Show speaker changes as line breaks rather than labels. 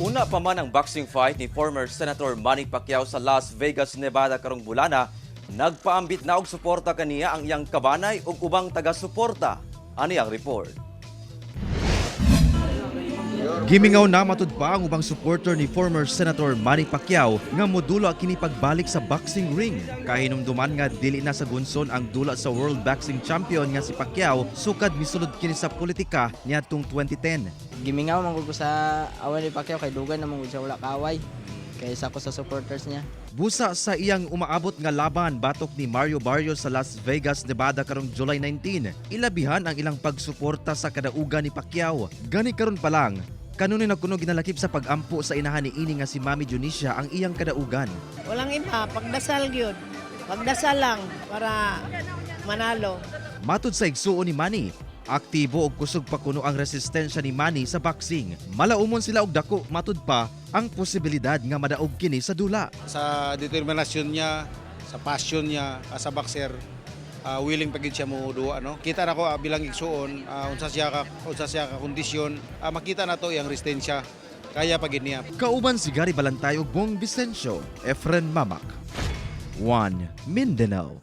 Una pa man ang boxing fight ni former Senator Manny Pacquiao sa Las Vegas, Nevada karong bulana, nagpaambit na og suporta kaniya ang iyang kabanay ug ubang taga-suporta. Ani ang report. Gimingaw na matud pa ang ubang supporter ni former Senator Manny Pacquiao nga modula kini pagbalik sa boxing ring. Kahinumduman nga dili na sa gunson ang dula sa World Boxing Champion nga si Pacquiao sukad misulod kini sa politika niadtong 2010.
Gimingaw man gud ko sa away ni Pacquiao kay dugay na man gud siya wala kaaway. Kay isa ko sa supporters niya.
Busa sa iyang umaabot nga laban batok ni Mario Barrios sa Las Vegas, Nevada karong July 19. Ilabihan ang ilang pagsuporta sa kadaugan ni Pacquiao. Gani karon pa lang, kanunay na kuno ginalakip sa pagampo sa inahan ni ini nga si Mami Dionisia ang iyang kadaugan.
Walang iba, pagdasal gyud. Pagdasal lang para manalo.
Matud sa igsuon ni Manny, aktibo og kusog pa kuno ang resistensya ni Manny sa boxing. Malaumon sila og dako matud pa ang posibilidad nga madaog kini sa dula.
Sa determinasyon niya, sa passion niya as a boxer, willing pa gid siya mo duwa, no. Kita na ko bilang igsuon, unsa siya ka kondisyon, makita na to iyang resistensya. Kaya pa gid niya.
Kauban si Gary Balantay ug Bong Vicencio, Efren Mamak. 1 Mindanao.